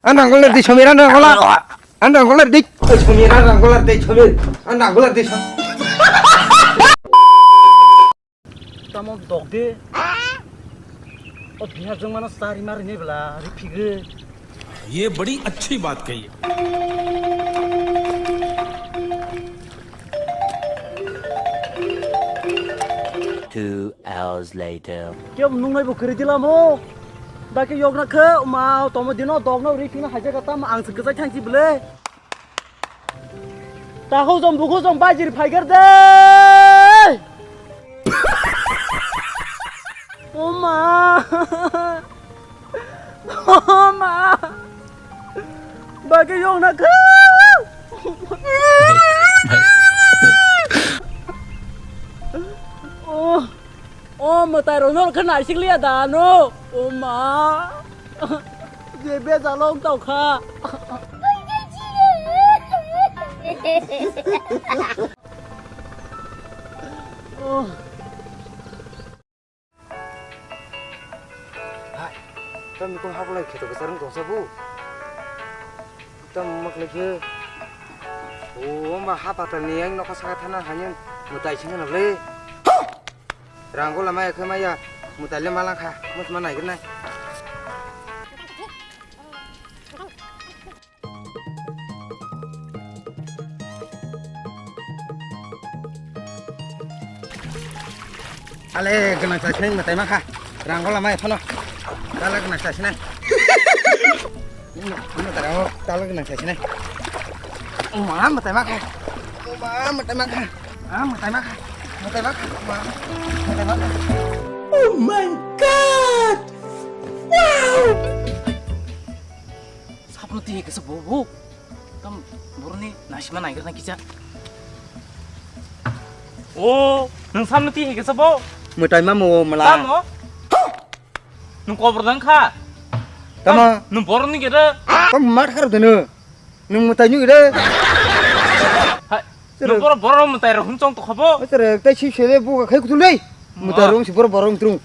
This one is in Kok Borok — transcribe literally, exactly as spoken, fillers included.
Ang nangol di Samir, ang nangol. Ang nangol di. Oi Samir, ang nangol di Samir. Ang nangol di Samir. Tamo dogde. O biha jong mano sari mari ne bela ri phige. ये बड़ी अच्छी बात कही। Two hours later. Kebo nungnai bo kwrwi dilamo. Dake yokna khe ma tomo dino dogno ri phina haja kata ma ang se gajai thangsi bele. Takhuk jong bukhuk jong bajir phaigar de. O ma. O ma. Bagwi yong na kha. O, o mwtai rok no kha naisik liya da no. O ma. Je bejalo wng tong kha. O. Hai, tamo kung hap lai kheto kwchar wng tongsa bo. Tamo mak lai khe. O, ma ha patal ni yang nokha saka thana hanyang mwtai sing na le. Rang gola maya khe maya mwtai le malang kha. Mus ma nai gwnai. Ale gwnang chai sinai mwtai mankha. Rang gola mai phano. Tala gwnang chai sinai. Ino, ino tara o, tala gwnang chai sinai. Uma mwtai mankha. Uma mwtai mankha. Ah, mwtai mankha. Mwtai mankha. Uma. Mwtai mankha. Oh my God! Wow! Sabno tihi kesa bo bo. Tam boroni nasima naigerna kisa. O, nung samno tihi kesa bo. Mwtai mamu mala. Tamo? Nung kobor dang kha. Tamo? Tam, nung boroni gede. Tam mat harap dene. Nung mwtai nung gede. Hai, nung boro boro mwtai rok hung chong to khabo. Tere tai si sele bo khai kutul dei. Mwtai rong si boro boro nung.